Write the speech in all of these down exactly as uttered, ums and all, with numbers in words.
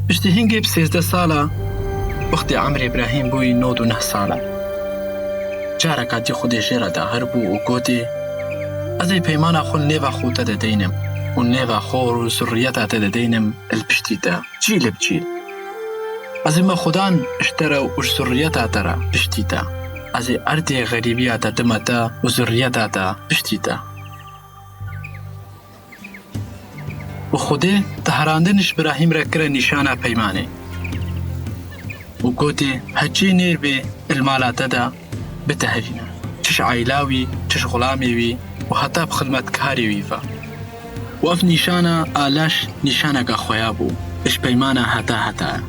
Piştî hingê bi sêzdeh sala, wextê emrê Îbrahîm bûyî nod û neh sala, careka dî Xwedê jê re dahir bû û gotê, Ez ê peymana xwe li nêva xwe te de deynim û nêva xwe û zurriyeta te de deynim li piştî te, cîl bi cîl. Ez ê me Xudan ji te re û ji zurriyeta te re piştî te. Ez ê erdê xerîbiya te dime te û zurriyeta te piştî te. Û Xwedê teherandin ji Birahîm re kire nîşana peymanê. Û gotê, Heçî nêr bê li mala te de biteherîne. Çi ji aîla wî, çi ji xulamê wî û heta bi xilmetkarê wî ve. Û ev nîşana a leş nîşaneka xweya bû, ji peymana heta heta ye.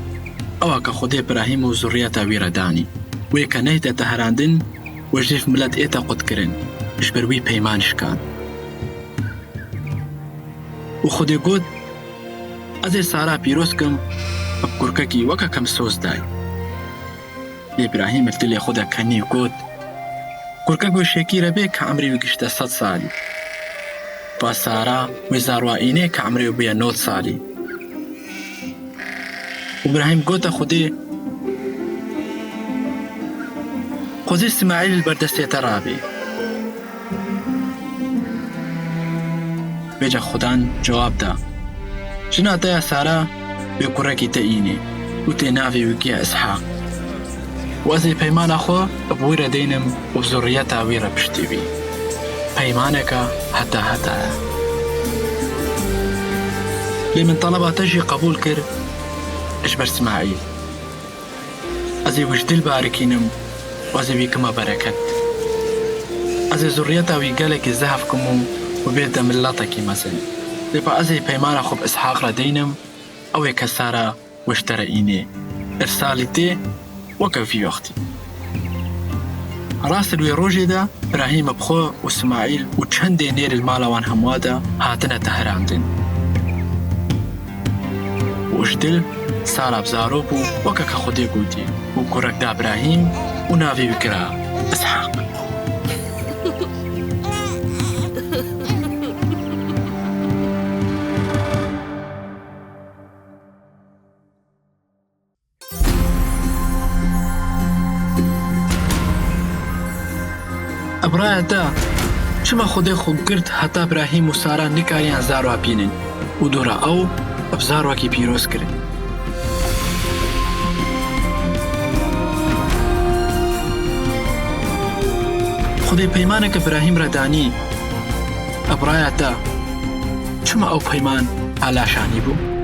Ewa ke Xwedê Birahîm û zurriyeta wî re danî. Wê ke nehête teherandin, we ji vê milet ête qutkirin, ji ber wî peyman şikan. Û Xwedê got, Ez ê Sara pîroz kim, bi kurkekî weke ke min soz dayî. Lê Îbrahîm li dilê xwe de kenî û got, Kurkek wê şêkî re bê ke emrê wî gişte sed salî. Va Sara wê zarwa înê ke emrê wî bûye nod salî. Û Îbrahîm gote Xwedê, Xwezî Îsmaîl li ber destê te rabê. Vêca Xudan cewab da, Jina te ya Sara wê kurekî te înê û tê navê wî kiya Îshaq. Û ez ê peymana xwe bi wî re deynim û bi zurriyeta wî re piştî wî. Peymaneke heta heta ye. Lê min teleba te jî qebûl kir ji ber Îsmaîl. Ez ê wî ji dil barikînim û ez ê wî kima bereket. Ez ê zurriyeta wî gelekî zehf kim û, û bête miletekî mezin. Lê pa ez ê peymana xwe bi Îshaq re deynim, ew ê ke Sara we ji te re înê. Ev salî tê weke vî wextî. Rast li wê rojê de Îbrahîm bi xwe û Îsmaîl û çendê nêr li mala wan hemûa de hatine teherandin. Û ji dil Sara bi zarok bû, weke ke Xwedê gotî, û kurek da Îbrahîm û navê wî kira Îshaq. Ebraya te, çima Xwedê xwe girt heta Îbrahîm û Sara nikariyan zarwa bînin û dora ew bi zarwekî pîroz kirin? Xwedê peymaneke Îbrahîm re danî, ebraya te, çima ew peyman a laşanî bû?